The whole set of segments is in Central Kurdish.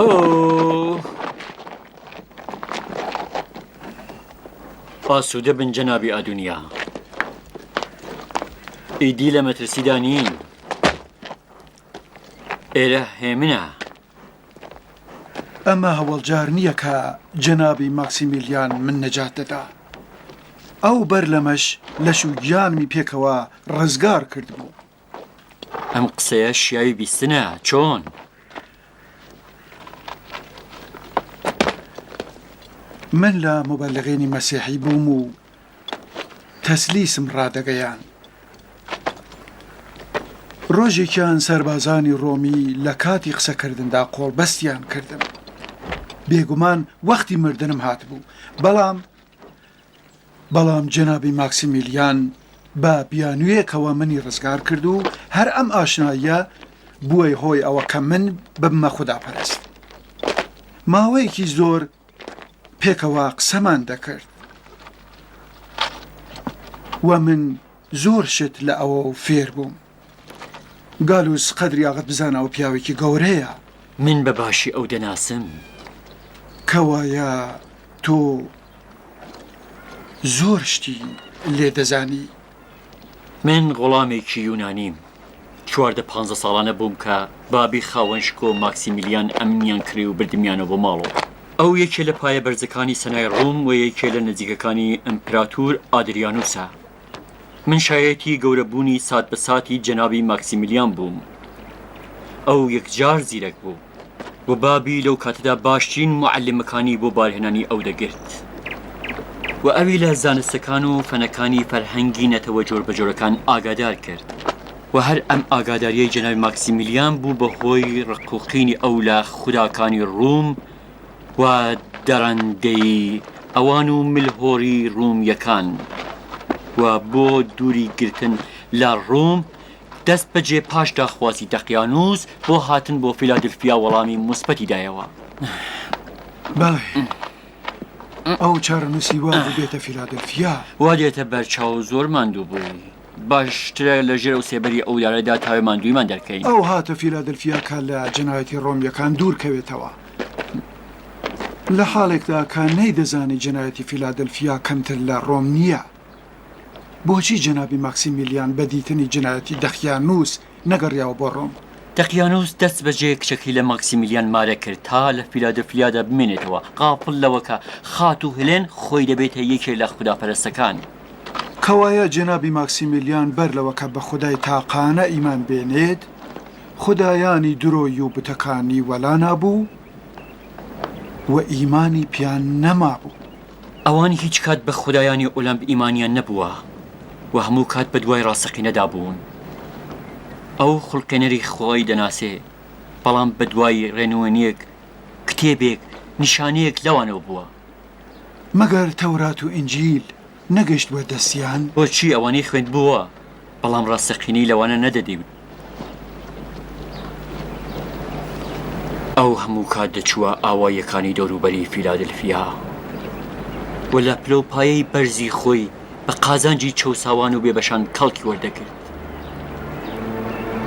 هۆ! ئاسوودە بن جەنابی ئادونیا. ئیدی لە مەترسیدا نین. ئێرە هێمنە. ئەمە هەوەڵ جار نییە کە جەنابی ماکسیمیلیان من نەجات دەدا. ئەو بەر لەمەش لەش و گیانمی پێکەوە ڕزگار کردبوو. ئەم قسەیە شیاوی بیستنە، چۆن؟ من لە موبەلغینی مەسیحی بووم و تەسلیسم ڕادەگەیاند. ڕۆژێکیان سەربازانی ڕۆمی لە کاتی قسەکردندا قۆڵبەستیان کردم. بێگومان وەختی مردنم هاتبوو، بەڵام بەڵام جەنابی ماکسیمیلیان بە بیانوویەکەوە منی ڕزگار کرد و هەر ئەم ئاشناییە بووە هۆی ئەوە کە من ببمە خوداپەرست. ماوەیەکی زۆر پێکەوە قسەمان دەکرد و من زۆر شت لە ئەوەو فێر بووم. گالوس قەدری ئاغت بزانە ئەو پیاوێکی گەورەیە. من بە باشی ئەو دەناسم. کەوایە تۆ زۆر شتی لێ دەزانی. من غوڵامێکی یونانیم. 14 پانزە ساڵانە بووم کە بابی خاوەن شکۆ ماکسیمیلیان ئەمنیان کڕی و بردمیانەوە بۆ ماڵەوە. ئەو یەکێ لە پایە بەرزەکانی سەنای ڕوم و یەکێ لە نزیکەکانی ئیمپراتور ئادریانوسە. من شایەتی گەورەبوونی سات بە ساتی جەنابی ماکسیمیلیان بووم. ئەو یەکجار زیرەک بوو و بابی لەو کاتەدا باشترین موعەلیمەکانی بۆ بارهێنانی ئەو دەگرت و ئەوی لە زانستەکان و فەنەکانی فەرهەنگی نەتەوە جۆربەجۆرەکان ئاگادار کرد و هەر ئەم ئاگاداریەی جەنابی ماکسیمیلیان بوو بە هۆی ڕق و قینی ئەو لە خوداکانی ڕووم و دەڕەندەیی ئەوان و ملهۆڕی ڕوومییەکان و بۆ دووری گرتن لە ڕووم دەست بەجێ پاش داخوازی دەقیانووس بۆ هاتن بۆ فیلادلفیا وەڵامی موسبەتی دایەوە. بەڵێ، ئەو چارەنووسی وا بوو بێتە فیلادلفیا. وا دێتە بەر چاو زۆر ماندوو بووی. باشترە لە ژێر ئەو سێبەری ئەو دارەدا تاوێ ماندوویمان دەرکەین. ئەو هاتە فیلادلفیا کە لە جەنایەتی ڕۆمییەکان دوور کەوێتەوە. لە حاڵێکدا کە نەیدەزانی جەنایەتی فیلادلفیا کەمتر لە ڕۆم نییە. بۆچی جەنابی ماکسیمیلیان بە دیتنی جەنایەتی دەقیانووس نەگەڕیاوە بۆ ڕۆم؟ دەقیانووس دەست بەجێ کچەکەی لە ماکسیمیلیان مارە کرد تا لە فیلادلفیادا بمێنێتەوە، غافڵ لەوە کە خاتوو هلێن خۆی دەبێتە یەکێ لە خوداپەرستەکان. کەوایە جەنابی ماکسیمیلیان بەر لەوە کە بە خودای تاقانە ئیمان بێنێت، خودایانی درۆی و بتەکانی وەلا نابوو و ئیمانی پێیان نەمابوو. ئەوان هیچ کات بە خودایانی ئۆلەمپ ئیمانیان نەبووە و هەموو کات بە دوای ڕاستەقینەدا بوون. ئەو خوڵقێنەری خۆی دەناسێ، بەڵام بە دوای ڕێنوێنییەک، کتێبێک، نیشانەیەک لەوانەوە بووە. مەگەر تەورات و ئینجیل نەگەیشتبووە دەستیان؟ بۆچی ئەوانەی خوێندبووە، بەڵام ڕاستەقینەی لەوانە نەدەدی. ئەو هەموو کات دەچووە ئاواییەکانی دەوروبەری فیلادلفیا و لە پلەوپایەی بەرزی خۆی بە قازانجی چەوساوان و بێبەشان کەڵکی وەردەگرت.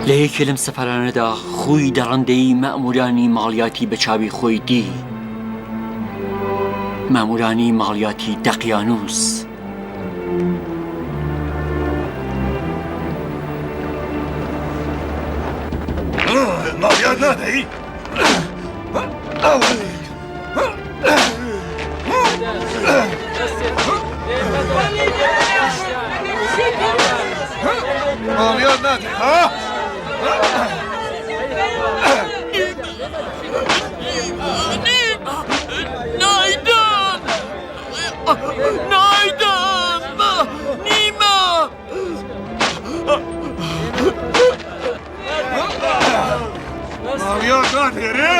لە یەکێ لەم سەفەرانەدا خووی دەڕەندەیی مەئموورانی ماڵیاتی بە چاوی خۆی دی. مەئموورانی ماڵیاتی دەقیانووس. ماڵیات نادەی؟ ماڵیات نادەی ها؟ نایدەم نایدەم نیمە ماڵیات نادێرێ؟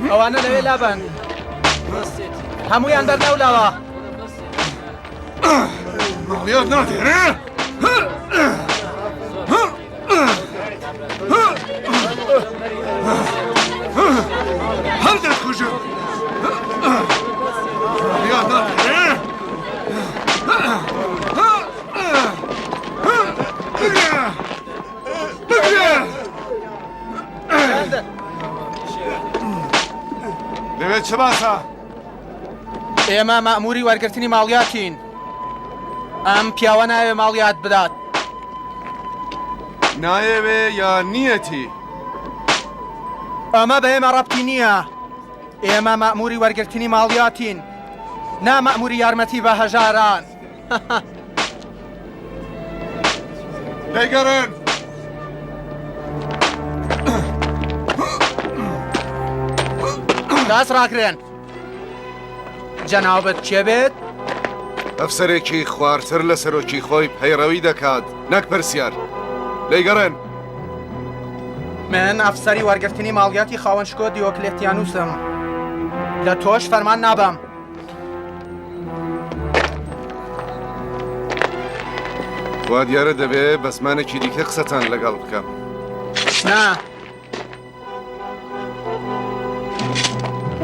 ئەوانە لەوێ لابەن هەمویان بەرنەو لاوە ماڵیات نادێرێ؟ هەر دەتکوژم ماڵیات نادێرێ؟ بگرە بگرە! چ باسە؟ ئێمە مەئموری وەرگرتنی ماڵیاتین. ئەم پیاوە نایەوێ ماڵیات بدات. نایەوێ یا نیەتی؟ ئەمە بە ئێمە ڕەبتی نییە. ئێمە مەئموری وەرگرتنی ماڵیاتین، نا مەئموری یارمەتی بە هەژاران. لێیگەڕێن! دەست ڕاگرێن! جەنابت کێ بێت؟ ئەفسەرێکی خوارتر لە سەرۆکی خۆی پەیڕەوی دەکات نەک پرسیار. لێیگەڕێن! من ئەفسەری وەرگرتنی ماڵیاتی خاوەن شکۆ دیۆکلێتیانوسم. لە تۆش فەرمان نابەم. وا دیارە دەبێ بە زمانێکی دیکە قسەتان لەگەڵ بکەم. نا.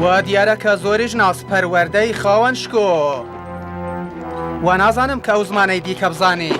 وا دیارە کە زۆریش ناسپەروەردەی خاوەن شکۆ. وا نازانم کە ئەو زمانەی دیکە بزانی.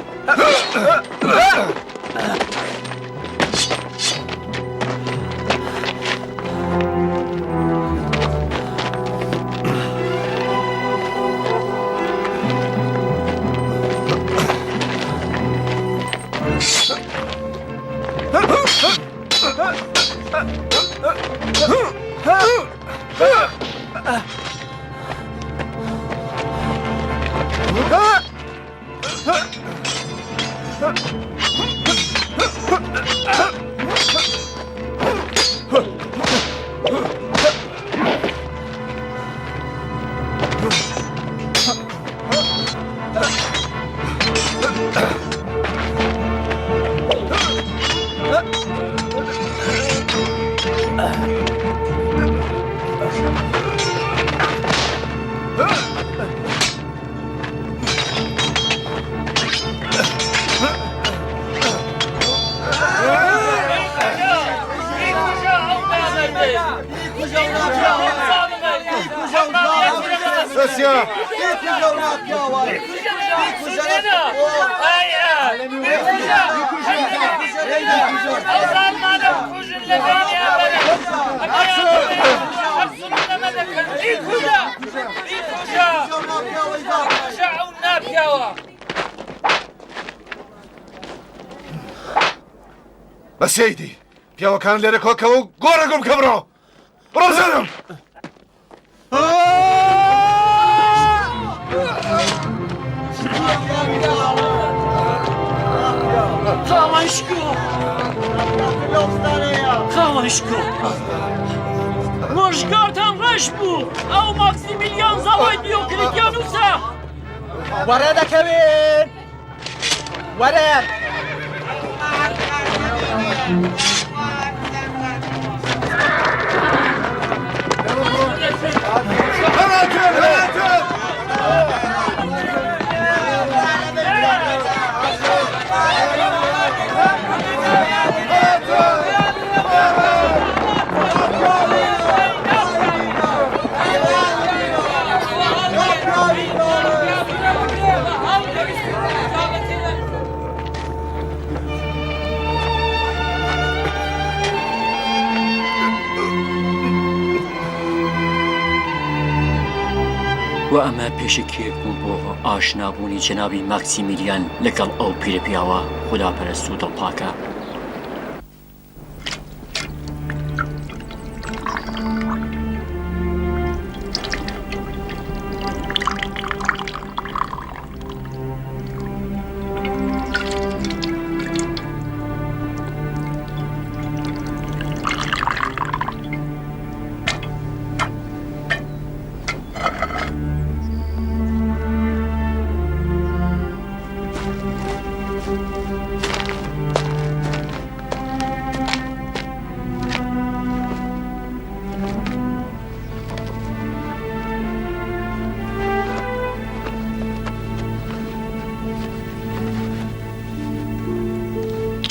بەسیدی پیاوەکان لێرە کۆکەوە و گۆڕە گوم کە بڕۆ بڕۆ بزانم خاوەن شکۆ خاوەن شکۆ ڕۆژگارتان ڕەش بوو ئەو ماکسیمیلیان زاوای دیۆکلیتیانوسە وەڕێ دەکەوین وەرە و ئەمە پێشەکییەک بوو بۆ ئاشنابوونی جەنابی ماکسیمیلیان لەگەڵ ئەو پیرەپیاوە خوداپەرست و دڵپاکە.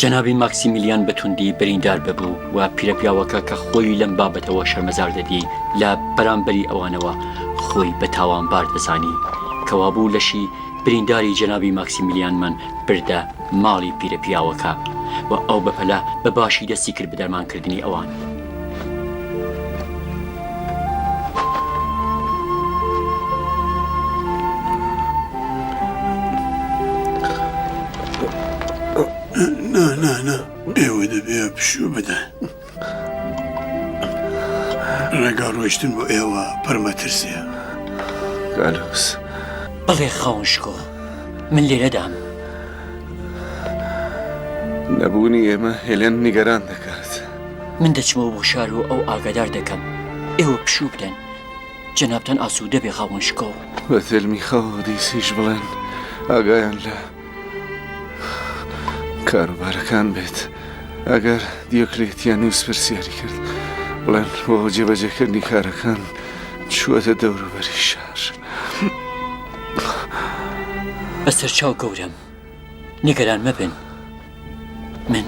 جەنابی ماکسیمیلیان بە توندی بریندار ببوو و پیرەپیاوەکە کە خۆی لەم بابەتەوە شەرمەزار دەدی لە بەرامبەری ئەوانەوە خۆی بە تاوانبار دەزانی کەوابوو لەشی برینداری جەنابی ماکسیمیلیانمان بردە ماڵی پیرە پیاوەکە و ئەو بەپەلە بە باشی دەستی کرد بە دەرمانکردنی ئەوان. نا نا نا ئێوە دەبێ پشوو بدەن. ڕێگا ڕۆیشتن بۆ ئێوە پڕ مەترسیە. گالوس. بەڵێ خاوەن شکۆ، من لێرەدام. نەبوونی ئێمە هێلێن نیگەران دەکات. من دەچمەوە بۆ شار و ئەو ئاگادار دەکەم. ئێوە پشوو بدەن. جەنابتان ئاسوودە بێ خاوەن شکۆ. بە تێلمی خەو دیسیش بڵێن ئاگایان لە کاروبارەکان بێت. ئەگەر دیۆکلێتیانوس پرسیاری کرد، بڵێن بۆ جێبەجێکردنی کارەکان چووەتە دەوروبەری شار. بەسەرچاو گەورەم، نیگەران مەبن. من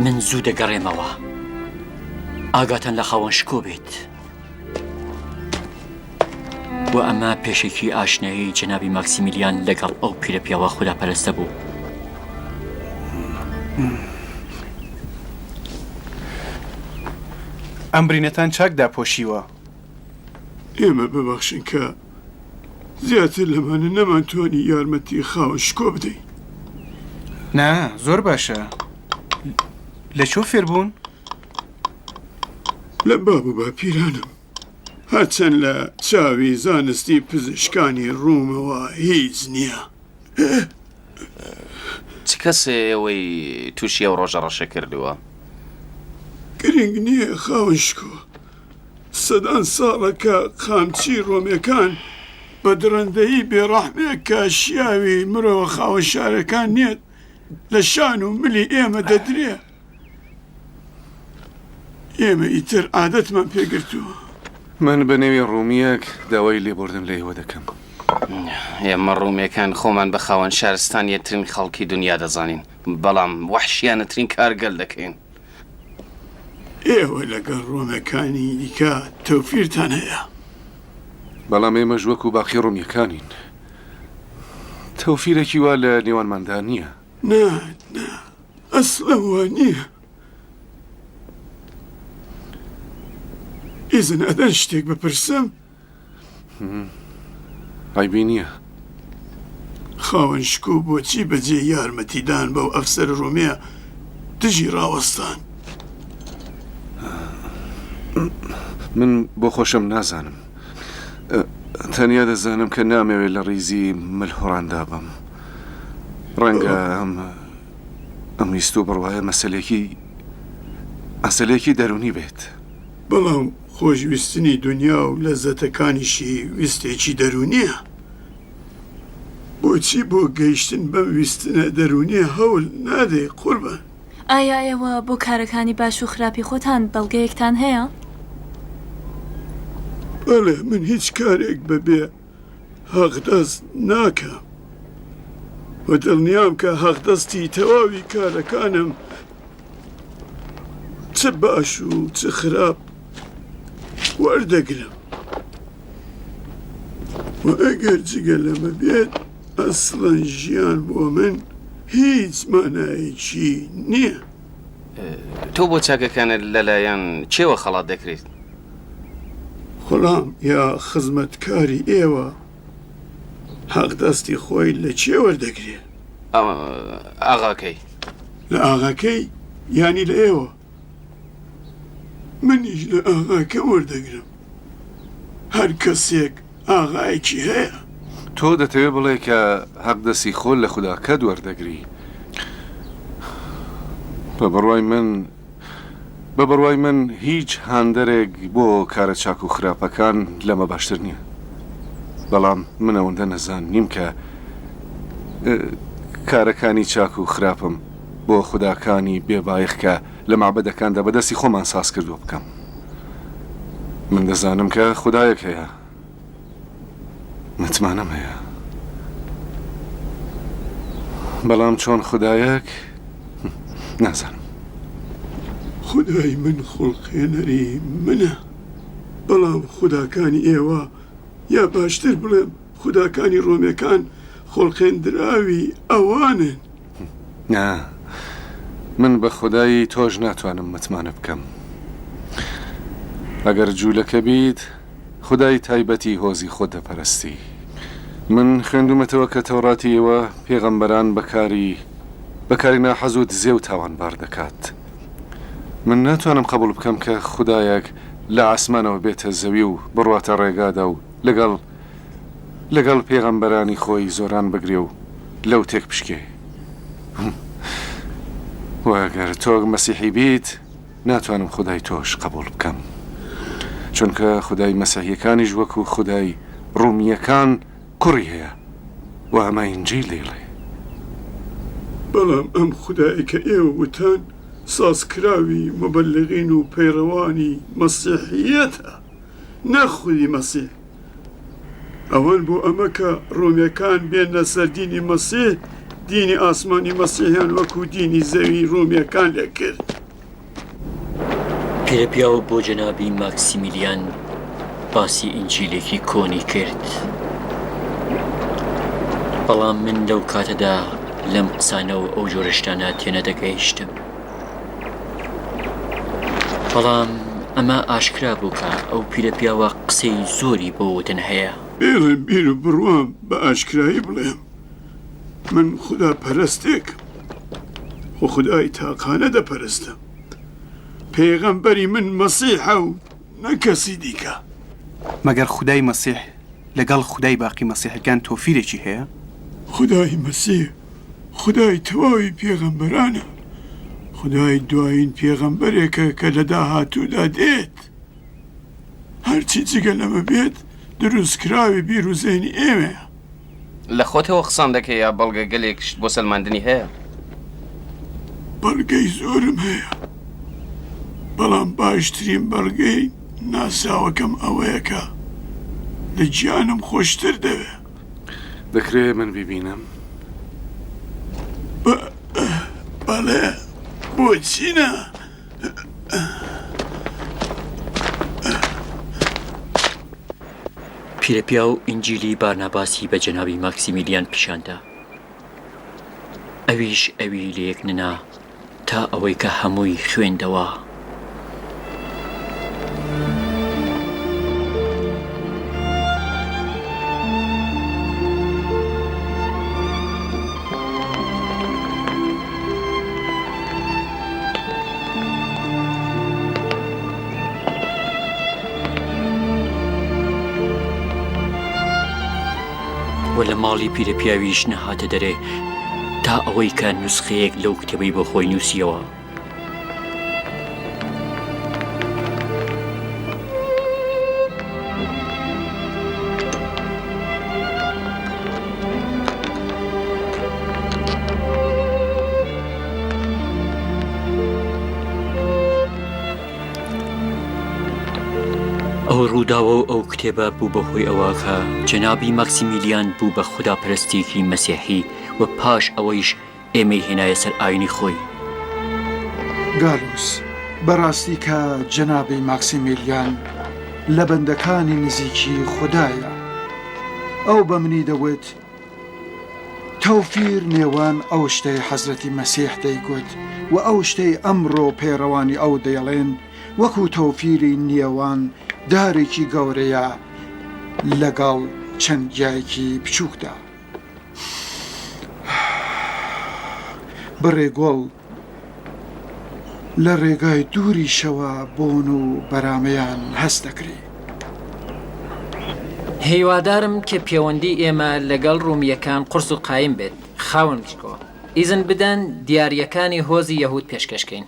من زوو دەگەڕێمەوە. ئاگاتان لە خاوەن شکۆ بێت. و ئەمە پێشەکی ئاشنایی جەنابی ماکسیمیلیان لەگەڵ ئەو پیرەپیاوە خوداپەرستە بوو. ئەم برینەتان چاک داپۆشیوە. ئێمە ببەخشن کە زیاتر لەمانە نەمانتوانی یارمەتی خاوەن شکۆ بدەین. نا، زۆر باشە. لە کوێ فێر بوون؟ لە باب و باپیرانم. هەرچەند لە چاوی زانستی پزیشکانی ڕوومەوە هیچ نییە. چ کەسێ ئێوەی تووشی ئەو ڕۆژە ڕەشە کردووە؟ گرنگ نییە خاوەن شکۆ. سەدان ساڵە کە قامچی ڕۆمیەکان بە دڕندەیی بێڕەحمێک کە شیاوی مرۆڤە خاوەن شارەکان نییە لە شان و ملی ئێمە دەدرێ. ئێمە ئیتر عادەتمان پێگرتووە. من بە نێوی ڕوومییەک داوای لێبوردن لە ئێوە دەکەم. ئێمە ڕوومییەکان خۆمان بە خاوەن شارستانیەترین خەڵکی دونیا دەزانین، بەڵام وەحشیانەترین کار گەل دەکەین. ئێوە لەگەڵ ڕۆمەکانی دیکە تەوفیرتان هەیە. بەڵام ئێمەش وەکو باقی ڕۆمییەکانین. تەوفیرێکی وا لە نێوانماندا نییە. نا، نا، ئەسڵەن وا نییە. ئیزن ئەدەن شتێک بپرسم؟ عەیبی نییە. خاوەن شکۆ بۆچی بەجێی یارمەتیدان بەو ئەفسەرە ڕۆمییە دژی ڕاوەستان؟ من بۆ خۆشم نازانم. تەنیا دەزانم کە نامەوێت لە ڕیزی ملهوڕاندا بم. ڕەنگە ئەم ئەم ویست و بڕوایە مەسەلەیەکی مەسەلەیەکی دەروونی بێت. بەڵام خۆشویستنی دونیا و لەززەتەکانیشی ویستێکی دەروونییە. بۆچی بۆ گەیشتن بەم ویستنە دەروونییە هەول نادەی قوربان؟ ئایا ئێوە بۆ کارەکانی باش و خراپی خۆتان بەڵگەیەکتان هەیە؟ بەڵێ، من هیچ کارێک بەبێ هەقدەست ناکەم و دڵنیام کە هەقدەستی تەواوی کارەکانم چ باش و چ خراپ وەردەگرم و ئەگەر جگە لەمە بێت ئەسڵەن ژیان بۆ من هیچ مانایەکی نییە. تۆ بۆ چاکەکانت لەلایەن کێوە خەڵات دەکرێیت؟ غوڵام یا خزمەتکاری ئێوە حەقدەستی خۆی لە کێ وەردەگرێ؟ ئاغاکەی. لە ئاغاکەی یانی لە ئێوە؟ منیش لە ئاغاکەم وەردەگرم. هەر کەسێک ئاغایەکی هەیە. تۆ دەتەوێ بڵێی کە حەقدەستی خۆت لە خوداکەت وەردەگری؟ بە بڕوای من بە بڕوای من هیچ هاندەرێک بۆ کارە چاک و خراپەکان لەمە باشتر نییە. بەڵام من ئەوەندە نەزان نیم کە کارەکانی چاک و خراپم بۆ خوداکانی بێ بایەخ کە لە مەعبەدەکاندا بە دەستی خۆمان ساز کردووە بکەم. من دەزانم کە خودایەک هەیە. متمانەم هەیە. بەڵام چۆن خودایەک نازانم. خودای من خوڵقێنەری منە. بەڵام خوداکانی ئێوە، یا باشتر بڵێم خوداکانی ڕۆمیەکان خوڵقێندراوی ئەوانن. نا، من بە خودای تۆش ناتوانم متمانە بکەم. ئەگەر جوولەکە بیت، خودای تایبەتی هۆزی خۆت دەپەرستی. من خوێندوومەتەوە کە تەوڕاتی ئێوە پێغەمبەران بە کاری بە کاری ناحەز و دزێو تاوانبار دەکات. من ناتوانم قەبووڵ بکەم کە خودایەک لە عاسمانەوە بێتە زەوی و بڕواتە ڕێگادا و لەگەڵ لەگەڵ پێغەمبەرانی خۆی زۆران بگرێ و لەو تێک بشکێ. وە گەر تۆ مەسیحی بیت ناتوانم خودای تۆش قەبووڵ بکەم. چونکە خودای مەسیحیەکانیش وەکو خودای ڕومیەکان کوڕی هەیە و ئەمە ئینجیل دەیڵێ. بەڵام ئەم خودایەی کە ئێوە وتان سازکراوی موبەلیغین و پەیڕەوانی مەسیحیەتە نەک خودی مەسیح. ئەوان بۆ ئەمە کە ڕۆمیەکان بێننە سەر دینی مەسیح دینی ئاسمانی مەسیحیان وەکو دینی زەوی ڕۆمیەکان لێ کرد. پیرەپیاو بۆ جەنابی ماکسیمیلیان باسی ئینجیلێکی کۆنی کرد. بەڵام من لەو کاتەدا لەم قسانە و ئەو جۆرە شتانە تێنەدەگەیشتم. بەڵام ئەمە ئاشکرا بوو کە ئەو پیرەپیاوە قسەی زۆری بۆ وتن هەیە. بێڵن بیر و بڕوام بە ئاشکرایی بڵێم. من خودا پەرستێکم و خودای تاقانە دەپەرستم. پێغەمبەری من مەسیحە و نە کەسی دیکە. مەگەر خودای مەسیح لەگەڵ خودای باقی مەسیحیەکان تۆفیرێکی هەیە؟ خودای مەسیح خودای تەواوی پێغەمبەرانە. خودای دوایین پێغەمبەرێکە کە لە داهاتوودا دێت. هەرچی جگە لەمە بێت دروستکراوی بیر و زەینی ئێمەیە. لە خۆتەوە قسان دەکەی یا بەڵگەگەلێکشت بۆ سەلماندنی هەیە؟ بەڵگەی زۆرم هەیە، بەڵام باشترین بەڵگەی ناسراوەکەم ئەوەیە کە لە گیانم خۆشتر دەوێ. دەکرێ من بیبینم؟ بەڵێ، بۆچی نا؟ پیرەپیاو ئینجیلی بارناباسی بە جەنابی ماکسیمیلیان پیشان دا. ئەویش ئەوی لەیەک نەنا تا ئەوەی کە هەمووی خوێندەوە. و لە ماڵی پیرەپیاویش نەهاتە دەرێ تا ئەوەی کە نوسخەیەک لەو کتێبەی بۆ خۆی نووسیەوە. ئەو ڕووداوە و ئەو کتێبە بوو بە هۆی ئەوە کە جەنابی ماکسیمیلیان بوو بە خوداپەرستێکی مەسیحی و پاش ئەوەیش ئێمەی هێنایە سەر ئاینی خۆی. گالوس، بەڕاستی کە جەنابی ماکسیمیلیان لە بەندەکانی نزیکی خودایە. ئەو بە منی دەوت تەوفیر نێوان ئەو شتەی حەزرەتی مەسیح دەیگوت و ئەو شتەی ئەمڕۆ پەیڕەوانی ئەو دەیڵێن وەکو تەوفیری نێوان دارێکی گەورەیە لەگەڵ چەند گیایەکی بچووکدا. بڕێ گوڵ لە ڕێگای دووریشەوە بۆن و بەرامەیان هەست دەکرێ. هیوادارم کە پێوەندی ئێمە لەگەڵ ڕوومییەکان قورس و قایم بێت، خاوەن شکۆ. ئیزن بدەن دیارییەکانی هۆزی یەهوود پێشکەش کەین.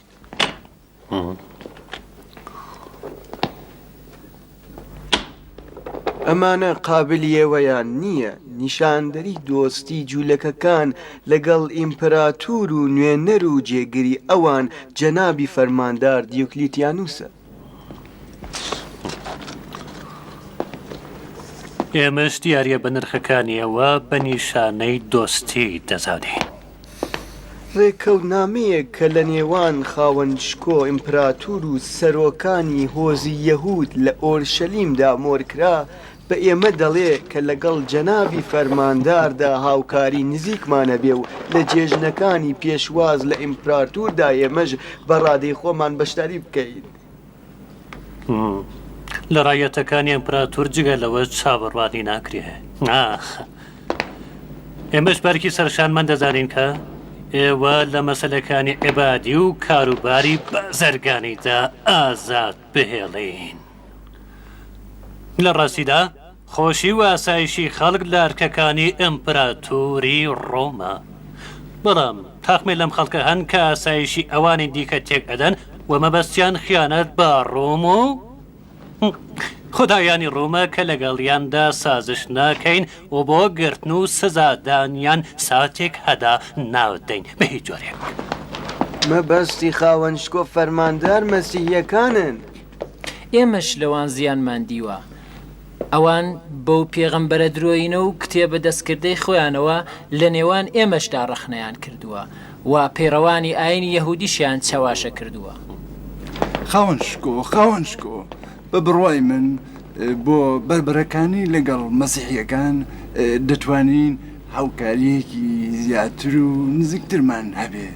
ئەمانە قابلی ئێوەیان نییە، نیشاندەری دۆستی جوولەکەکان لەگەڵ ئیمپراتور و نوێنەر و جێگری ئەوان جەنابی فەرماندار دیوکلیتیانوسە. ئێمەش دیارییە بەنرخەکانی ئێوە بە نیشانەی دۆستی دەزانین. ڕێککەوتنامەیەک کە لە نێوان خاوەن شکۆ ئیمپراتور و سەرۆکانی هۆزی یەهود لە ئۆرشەلیمدا مۆرکرا، بە ئێمە دەڵێ کە لەگەڵ جەنابی فەرمانداردا هاوکاری نزیکمان هەبێ و لە جێژنەکانی پێشواز لە ئیمپراتوردا ئێمەش بە ڕادەی خۆمان بەشداری بکەین. لە ڕایەتەکانی ئیمپراتور جگە لەوە چاوەڕوانی ناکرێ. ئاخ! ئێمەش بەرکی سەرشانمان دەزانین کە ئێوە لە مەسەلەکانی عیبادی و کاروباری بازرگانیدا ئازاد بهێڵین. لە ڕاستیدا خۆشی و ئاسایشی خەڵک لە ئەرکەکانی ئیمپراتوری ڕۆمە. بەڵام تاقمێ لەم خەڵکە هەن کە ئاسایشی ئەوانی دیکە تێک ئەدەن و مەبەستیان خیانەت بە ڕۆم و خودایانی ڕۆمە کە لەگەڵیاندا سازش ناکەین و بۆ گرتن و سزادانیان ساتێک هەدا نادەین بە هیچ جۆرێک. مەبەستی خاوەن شکۆ فەرماندار مەسیحییەکانن. ئێمەش لەوان زیانمان دیوە. ئەوان بەو پێغەمبەرە درۆیینە و کتێبە دەستکردەی خۆیانەوە لە نێوان ئێمەشدا ڕەخنەیان کردووە و پەیڕەوانی ئایینی یەهودیشیان چەواشە کردووە. خاوەن شکۆ، خاوەن شکۆ، بە بڕوای من بۆ بەربەرەکانی لەگەڵ مەسیحییەکان دەتوانین هاوکارییەکی زیاتر و نزیکترمان هەبێ.